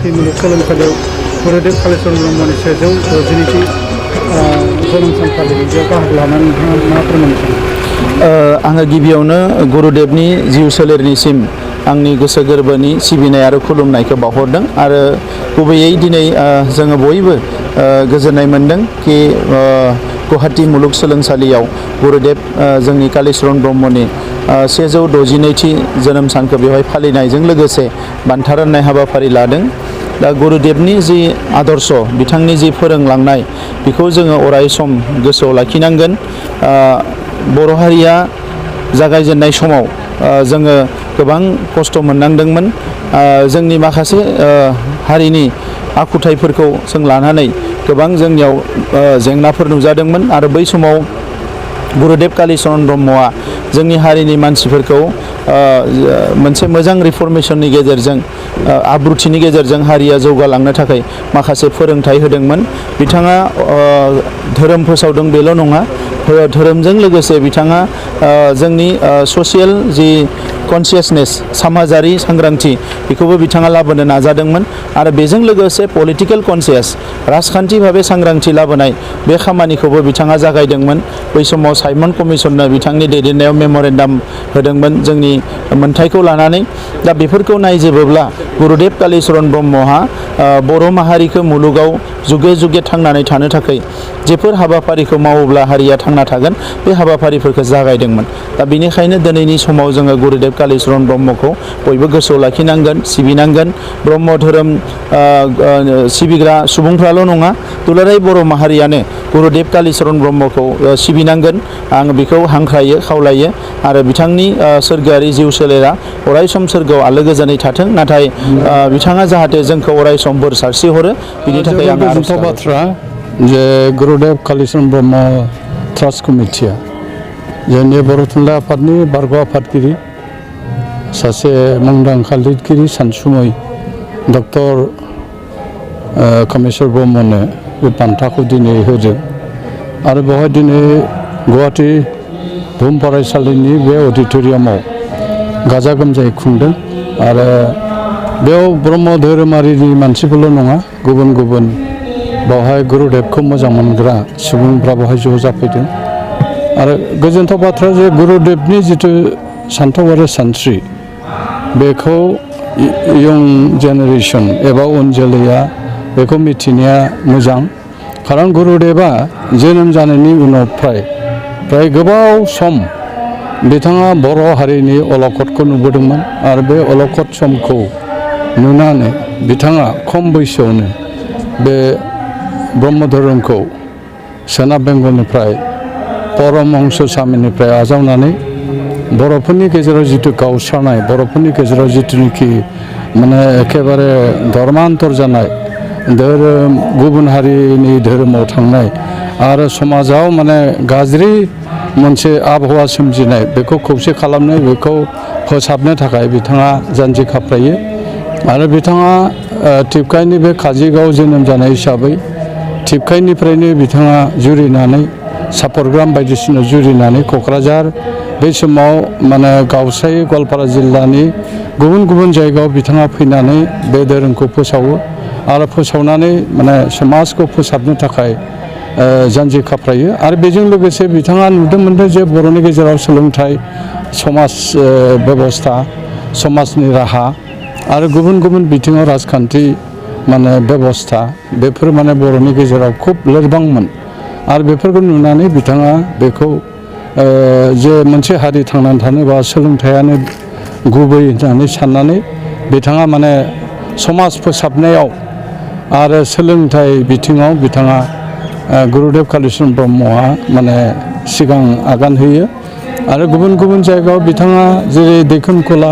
गुवाहाटी मुलुगसोलोंसालियाव गुरुदेव कालीचरण ब्रह्मनि 162थि जोनोम सान फालिनाय बेयाव बाहागो लानानै नोंथाङा मा फोरमायनो सानो? आङो गिबियावनो गुरुदेवनि जिउ सोलेरनिसिम आंनि गोसो गोरबोनि सिबिनाय आरो खुलुमनायखौ बावहरदों आरो गुबैयै दिनै जोङो बयबो गोजोननाय मोनदों कि गुवाहाटी मुलुगसोलोंसालियाव गुरुदेव जोंनि कालीचरण ब्रह्मनि 162थि जोनोम सानखौ बेवहाय फालिनायजों लोगोसे बान्था राननाय हाबाफारि लादों। दा गुरुदेवनि जि आदर्श बिथांनि जि फोरोंलांनाय बेखौ जोङो अराय सम गोसोआव लाखिनांगोन। बर' हारिया जागायजेननाय समाव जोङो गोबां खस्थ' मोननांदोंमोन। जोंनि माखासे हारिनि आखुथायफोरखौ जों लानानै गोबां जोंनियाव जेंनाफोर नुजादोंमोन आरो बै समाव गुरुदेव कालीचरण ब्रह्मआ जोंनि हारिनि मानसिफोरखौ मोनसे मोजां रिफर्मेशननि गेजेरजों आब्रुथिनि गेजेरजों हारिया जौगालांनो थाखाय माखासे फोरोंथाइ होदोंमोन। बिथाङा धोरोम फोसावदों बेल' नङा, धोरोमजों लोगोसे बिथाङा जोंनि ससियेल जि कनसियासनेस समाजारि सांग्रांथि बेखौबो बिथाङा लाबोनो नाजादोंमोन आरो बेजों लोगोसे पलिटिकेल कनसियास राजखान्थि भाबै सांग्रांथि लाबोनाय बे खामानिखौबो बिथाङा जागायदोंमोन। बै समाव साइमन कमिसननो बिथांनि दैदेननायाव मेम'रेन्डाम होदोंमोन जोंनि मोन्थाइखौ लानानै। दा बेफोरखौ नायजोबोब्ला गुरुदेव कालीचरण ब्रह्महा बर' माहारिखौ मुलुगाव जुगे जुगे थांनानै थानो थाखाय जेफोर हाबाफारिखौ मावोब्ला हारिया थांना थागोन बे हाबाफारिफोरखौ जागायदोंमोन। दा बेनिखायनो दिनैनि समाव जोङो गुरुदेव कालीचरण ब्रह्मखौ बयबो गोसोआव लाखिनांगोन, सिबिनांगोन। ब्रह्म धोरोम सिबिग्रा सुबुंफ्राल' नङा, दुलाराय बर' माहारियानो गुरुदेव कालीचरण ब्रह्मखौ सिबिनांगोन। आं बेखौ हांख्रायो, खावलायो आरो बिथांनि सोरगोआरि जिउ सोलेरा अराय सम सोरगोआव आलो गोजोनै थाथों। नाथाय बिथाङा जाहाथे जोंखौ अराय सम बोर सारस्रिहरो बिनि थाखाय आं आरज खालामो। बाथ्रा जे गुरुदेव कालीचरण ब्रह्म ट्रास्ट कमिटिया जोंनि बर' थुनलाइ आफादनि बारग' आफादगिरि सासे मुंदांखा लिरगिरि सानसुमै डक्टर कामेस्वर ब्रह्मनो बे बान्थाखौ दिनै होदों आरो बेवहाय दिनै गुवाहाटी बुहुम फरायसालिनि बे अडिट'रियामाव गाजा गोमजायै खुंदों आरो बेयाव ब्रह्म धोरोमारिनि मानसिफोरल' नङा, गुबुन गुबुन बेवहाय गुरुदेवखौ मोजां मोनग्रा सुबुंफ्रा बेवहाय ज' जाफैदों आरो गोजोनथाव बाथ्रा जे गुरुदेवनि जिथु सान्थौ आरो सानस्रि बेखौ इयं जेनेरेसन एबा उन जोलैया बेखौ मिथिनाया मोजां। खारन गुरुदेवा जोनोम जानायनि उनाव फ्राय गोबाव सम बिथाङा बर' हारिनि अलखदखौ नुबोदोंमोन आरो बे अलखद समखौ नुनानै बिथाङा खम बैसोआवनो बे ब्रह्म धोरोमखौ सोनाब बेंगलनिफ्राय परमहंस स्वामीनिफ्राय आजावनानै बर'फोरनि गेजेराव जिथु गावस्रानाय, बर'फोरनि गेजेराव जिथुनिखि माने एखेबारे धर्मान्तर जानाय, धोरोम गुबुन हारिनि धोरोमाव थांनाय आरो समाजाव माने गाज्रि मोनसे आबहावा सोमजिनाय बेखौ खौसे खालामनो, बेखौ फोसाबनो थाखाय बिथाङा जानजि खाफ्रायो आरो बिथाङा टिपकाइनि बे काजिगाव जोनोम जानाय हिसाबै टिपकाइनिफ्रायनो बिथाङा जुरिनानै सापरग्राम बायदिसिना जुरिनानै क'क्राझार बे समाव माने गावसाय गवालपारा जिल्लानि गुबुन गुबुन जायगायाव बिथाङा फैनानै बे धोरोमखौ फोसावो आरो फोसावनानै माने समाजखौ फोसाबनो थाखाय जानजि खाफ्रायो आरो बेजों लोगोसे बिथाङा नुनो मोनदों जे बर'नि गेजेराव सोलोंथाइ, समाज बेबस्था, समाजनि राहा आरो गुबुन गुबुन बिथिङाव राजखान्थि माने बेबस्था बेफोर माने बर'नि गेजेराव खुब लोरबांमोन आरो बेफोरखौ नुनानै बिथाङा बेखौ जे मोनसे हारि थांनानै थानोबा सोलोंथाइयानो गुबै होननानै साननानै बिथाङा माने समाज फोसाबनायाव आरो सोलोंथाइ बिथिङाव बिथाङा गुरुदेव कालीचरण ब्रह्मआ माने सिगां आगान होयो आरो गुबुन गुबुन जायगायाव बिथाङा जेरै दैखोनखोला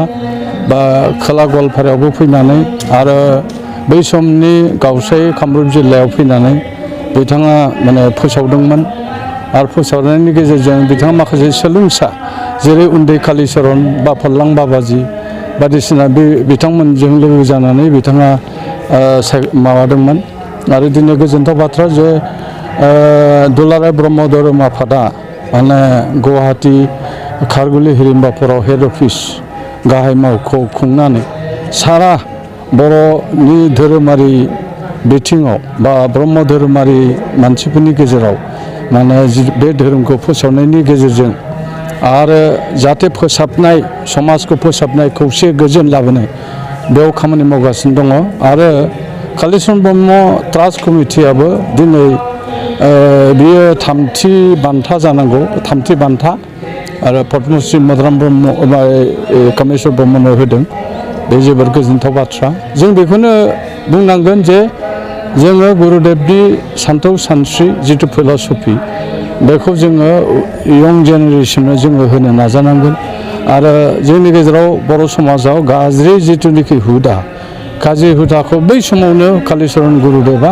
बा खोला गवालपारायावबो फैनानै आरो बै समनि गावसाय कामरुप जिल्लायाव फैनानै बिथाङा माने फोसावदोंमोन आरो फोसावनायनि गेजेरजों बिथाङा माखासे सोलोंसा जेरै उन्दै कालीचरण बा फल्लां बाबाजि बायदिसिना बे बिथांमोनजों लोगो जानानै बिथाङा माबादोंमोन आरो दिनै गोजोनथाव बाथ्रा जे दुलाराय ब्रह्म धोरोम आफादा माने गुवाहाटी खारगुलि हिरिम्बाफोराव हेड अफिस गाहाय मावख' खुंनानै सारा बर'नि धोरोमारि बिथिङाव बा ब्रह्म धोरोमारि मानसिफोरनि गेजेराव माने बे धोरोमखौ फोसावनायनि गेजेरजों आरो जाहाथे फोसाबनाय समाजखौ फोसाबनाय खौसे गोजोन लाबोनाय बेयाव खामानि मावगासिनो दङ आरो कालिचरन ब्रह्म ट्रास्ट कमिटियाबो दिनै बियो 3थि बान्था जानांगौ 3थि बान्था आरो पद्मश्री मदाराम ब्रह्म कामेस्वर ब्रह्मनो होदों बे जोबोर गोजोनथाव बाथ्रा जों बेखौनो बुंनांगोन जे जोङो गुरुदेबनि सानथौ सानस्रि जिथु फिल'सफि बेखौ जोङो यं जेनेरेसननो जोङो होनो नाजानांगोन आरो जोंनि गेजेराव बर' समाजाव गाज्रि जिथुनिखि हुदा गाज्रि हुदाखौ बै समावनो कालिचरन गुरुदेबा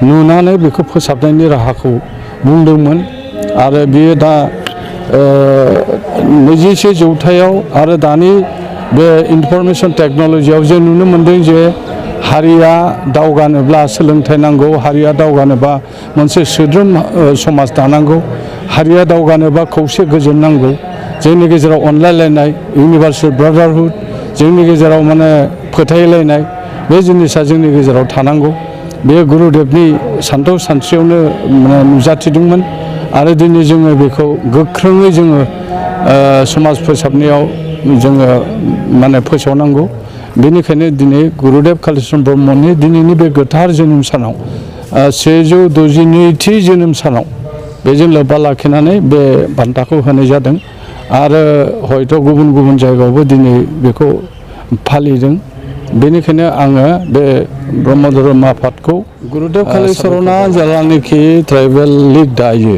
नुनानै बेखौ फोसाबनायनि राहाखौ बुंदोंमोन आरो बियो दा 21 जौथायाव आरो दानि बे इनफरमेशन टेक्न'लजियाव जों नुनो मोनदों जे हारिया दावगानोब्ला सोलोंथाइ नांगौ हारिया दावगानोबा मोनसे सोद्रोम समाज दानांगौ हारिया दावगानोबा खौसे गोजोन नांगौ जोंनि गेजेराव अनलायलायनाय इउनिभार्सेल ब्रादारहुड जोंनि गेजेराव माने फोथायलायनाय बे जिनिसा जोंनि गेजेराव थानांगौ बे गुरुदेबनि सानथौ सानस्रियावनो माने नुजाथिदोंमोन आरो दिनै जोङो बेखौ गोख्रोङै जोङो समाज फोसाबनायाव जोङो माने फोसावनांगौ बेनिखायनो दिनै गुरुदेब कालिचरन ब्रह्मनि दिनैनि बे गोथार जोनोम सानाव 162थि जोनोम सानाव बेजों लोब्बा लाखिनानै बे बान्थाखौ होनाय जादों आरो हयथ' गुबुन गुबुन जायगायावबो दिनै बेखौ फालिदों बेनिखायनो आङो बे ब्रह्म धोरोम आफादखौ गुरुदेब कालिचरना जेब्लानोखि ट्राइबेल लिग दायो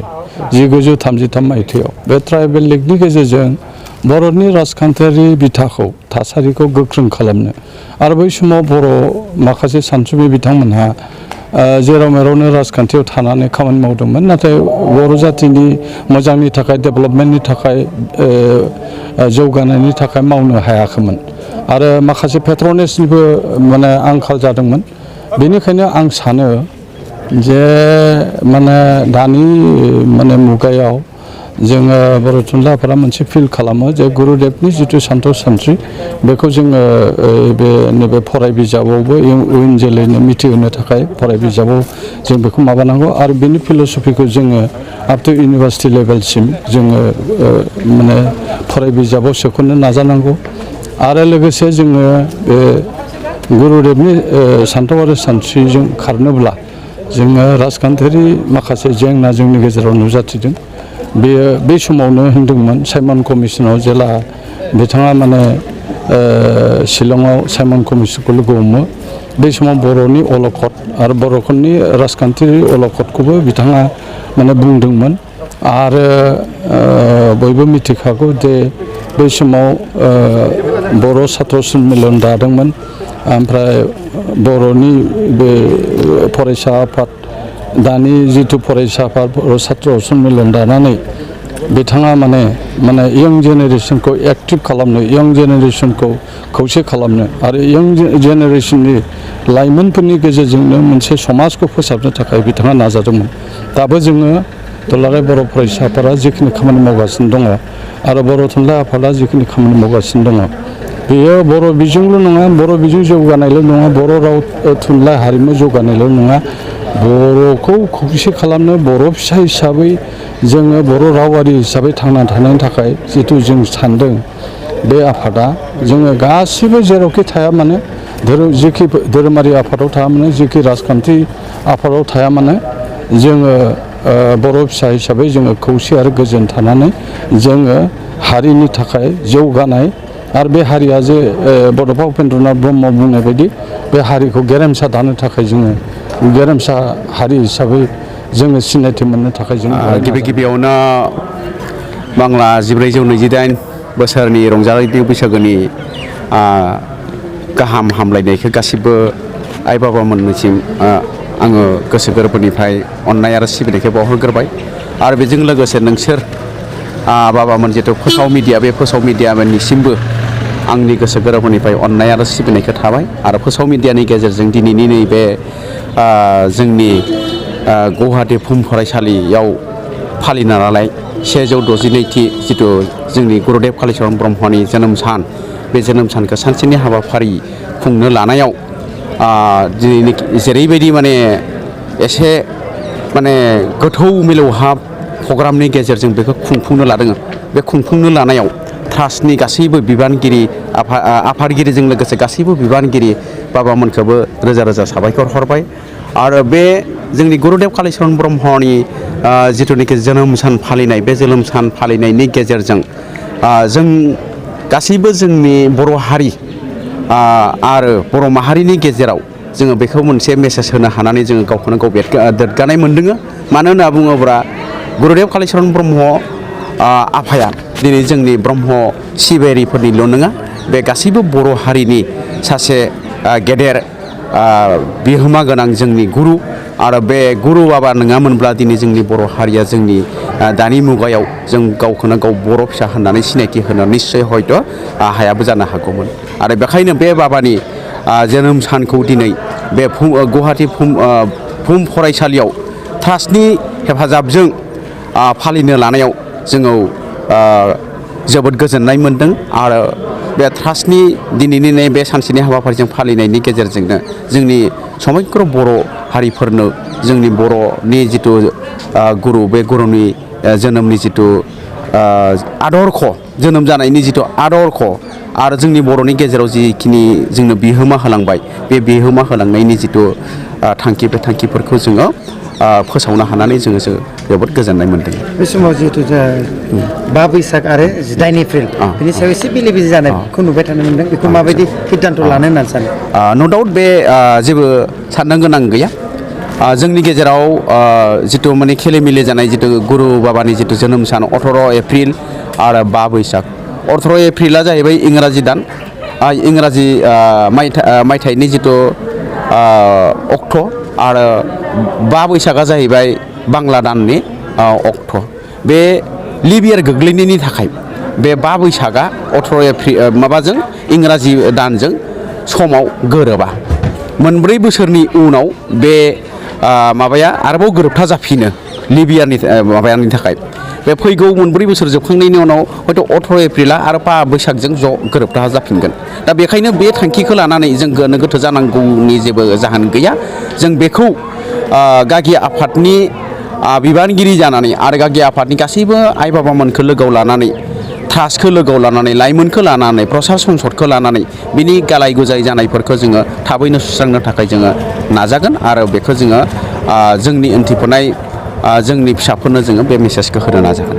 1933 मायथाइयाव बे ट्राइबेल लिगनि गेजेरजों बर'नि राजखान्थियारि बिथाखौ थासारिखौ गोख्रों खालामनो आरो बै समाव बर' माखासे सानसुमै बिथांमोनहा जेराव मेरावनो राजखान्थियाव थानानै खामानि मावदोंमोन नाथाय बर' जातिनि मोजांनि थाखाय डेभेलपमेन्टनि थाखाय जौगानायनि थाखाय मावनो हायाखैमोन आरो माखासे पेट्रनेसनिबो माने आंखाल जादोंमोन बेनिखायनो आं सानो जे माने दानि माने मुगायाव जोङो बर' थुनलाइ आफादा मोनसे फिल खालामो जे गुरुदेबनि जिथु सानथौ सानस्रि बेखौ जोङो बे नैबे फराय बिजाबावबो इयुन जोलैनो मिथिहोनो थाखाय फराय बिजाबाव जों बेखौ माबानांगौ आरो बेनि फिल'सफिखौ जोङो आप टु इउनिभार्सिटि लेभेलसिम जोङो माने फराय बिजाबाव सोख'नो नाजानांगौ आरो लोगोसे जोङो बे गुरुदेबनि सानथौ आरो सानस्रिजों खारनोब्ला जोङो राजखान्थियारि माखासे जेंना जोंनि गेजेराव नुजाथिदों बेयो बे समावनो होनदोंमोन साइमन कमिसनाव जेला बिथाङा माने शिलंआव साइमन कमिसनखौ लोगो हमो बे समाव बर'नि अलखद आरो बर'फोरनि राजखान्थियारि अलखदखौबो बिथाङा माने बुंदोंमोन आरो बयबो मिथिखागौ जे बै समाव बर' सात्र सन्मिलन दादोंमोन ओमफ्राय बर'नि बे फरायसा आफाद दानि जिथु फरायसा आफाद बर' सात्र सन्मिलन दानानै बिथाङा माने यं जेनेरेसनखौ एक्टिभ खालामनो यं जेनेरेसनखौ खौसे खालामनो आरो यं जेनेरेसननि लाइमोनफोरनि गेजेरजोंनो मोनसे समाजखौ फोसाबनो थाखाय बिथाङा नाजादोंमोन दाबो जोङो दुलाराय बर' फरायसा आफादा जिखिनि खामानि मावगासिनो दङ आरो बर' थुनलाइ आफादा जिखिनि खामानि मावगासिनो दङ बेयो बर' बिजोंल' नङा बर' बिजों जौगानायल' नङा बर' राव थुनलाइ हारिमु जौगानायल' नङा बर'खौ खौसे खालामनो बर' फिसा हिसाबै जोङो बर' रावारि हिसाबै थांना थानायनि थाखाय जिथु जों सानदों बे आफादा जोङो गासिबो जेरावखि थाया मानो जिखि धोरोमारि आफादाव थाया मानो जिखि राजखान्थि आफादाव थाया मानो जोङो बर' फिसा हिसाबै जोङो खौसे आरो गोजोन थानानै जोङो हारिनि थाखाय जौगानाय आरो बे हारिया जे बड'फा उपेन्द्रनाथ ब्रह्म बुंनाय बायदि बे हारिखौ गेरेमसा दानो थाखाय जोङो गेरेमसा हारि हिसाबै जोङो सिनायथि मोननो थाखाय जों गिबियावनो बांला 1428 बोसोरनि रंजालि बैसागोनि गाहाम हामलायनायखौ गासिबो आइ बाबामोननिसिम आङो गोसो गोरबोनिफ्राय अननाय आरो सिबिनायखौ बावहरग्रोबाय आरो बेजों लोगोसे नोंसोर बाबामोन जितु फोसाव मिडिया बे फोसाव मिडियानिसिमबो आंनि गोसो गोरबोनिफ्राय अननाय आरो सिबिनायखौ थाबाय आरो फोसाव मिडियानि गेजेरजों दिनैनि नैबे जोंनि गुवाहाटी भुम फरायसालियाव फालिना लानाय 162थि जितु जोंनि गुरुदेब कालिचरन ब्रह्मनि जोनोम सान बे जोनोम सानखौ सानसेनि हाबाफारि खुंनो लानायाव दिनै जेरैबायदि माने एसे माने गोथौ मिलौहाब प्रग्रामनि गेजेरजों बेखौ खुंफुंनो लादों बे खुंफुंनो लानायाव ट्रास्टनि गासैबो बिबानगिरि आफादगिरिजों लोगोसे गासैबो बिबानगिरि बाबामोनखौबो रोजा रोजा साबायखर हरबाय आरो बे जोंनि गुरुदेब कालिचरन ब्रह्मनि जिथुनाखि जोनोम सान फालिनाय बे जोनोम सान फालिनायनि गेजेरजों जों गासैबो जोंनि बर' हारि आरो बर' माहारिनि गेजेराव जोङो बेखौ मोनसे मेसेज होनो हानानै जोङो गावखौनो गाव देरगानाय मोनदों मानो होनना बुङोब्ला गुरुदेब कालिचरन ब्रह्म आफाया दिनै जोंनि ब्रह्म सिबियारिफोरनिल' नङा बे गासैबो बर' हारिनि सासे गेदेर बिहोमा गोनां जोंनि गुरु आरो बे गुरु बाबा नङामोनब्ला दिनै जोंनि बर' हारिया जोंनि दानि मुगायाव जों गावखौनो गाव बर' फिसा होननानै सिनायथि होनो निस्सय हयथ' हायाबो जानो हागौमोन आरो बेखायनो बे बाबानि जोनोम सानखौ दिनै बे गुवाहाटी भुम फरायसालियाव ट्रास्टनि हेफाजाबजों फालिनो लानायाव जोङो जोबोद गोजोननाय मोनदों आरो बे ट्रास्टनि दिनैनि बे सानसेनि हाबाफारिजों फालिनायनि गेजेरजोंनो जोंनि समग्र बर' हारिफोरनो जोंनि बर'नि जिथु गुरु बे गुरुनि जोनोमनि जिथु आदर्श जोनोम जानायनि जिथु आदर्श आरो जोंनि बर'नि गेजेराव जिखिनि जोंनो बिहोमा होलांबाय बे बिहोमा होलांनायनि जिथु थांखि बे थांखिफोरखौ जोङो फोसावनो हानानै जोङो जोबोद गोजोननाय मोन्दों बे समाव जिहेतु 5 बैसाग आरो 18 एप्रिल बेनि सायाव एसे बेले बेजे जानायखौ नुबाय थानो मोनदों बेखौ माबायदि सिद्धान्त लानो होननानै सानो न' डाउट बे जेबो साननो गोनां गैया जोंनि गेजेराव जिथु माने खेलेमेले जानाय जिथु गुरु बाबानि जिथु जोनोम सान 18 एप्रिल आरो 5 बैसाग 18 एप्रिला जाहैबाय इंराजि दान इंराजि मायथाइनि जिथु अक्ट' आरो 5 बैसागा जाहैबाय बांला दाननि अक्ट' बे लिप इयार गोग्लैनायनि थाखाय बे 5 बैसागा 18 एप्रिल माबाजों इंराजि दानजों समाव गोरोबा मोनब्रै बोसोरनि उनाव बे माबाया आरोबाव गोरोबथा जाफिनो लिप इयारनि माबानि थाखाय बे फैगौ मोनब्रै बोसोर जोबखांनायनि उनाव हयथ' 18 एप्रिला आरो 5 बैसागजों ज' गोरोबथा जाफिनगोन दा बेखायनो बे थांखिखौ लानानै जों गोनो गोथो जानांगौनि जेबो जाहोन गैया जों बेखौ गागि आफादनि बिबानगिरि जानानै आरो गागि आफादनि गासैबो आइ बाबामोनखौ लोगोआव लानानै ट्रास्टखौ लोगोआव लानानै लाइमोनखौ लानानै प्रसार संसदखौ लानानै बिनि गालाय गुजाय जानायफोरखौ जोङो थाबैनो सुस्रांनो थाखाय जोङो नाजागोन आरो बेखौ जोङो जोंनि उन्थिफुनाय जोंनि फिसाफोरनो जोङो बे मेसेजखौ होनो नाजागोन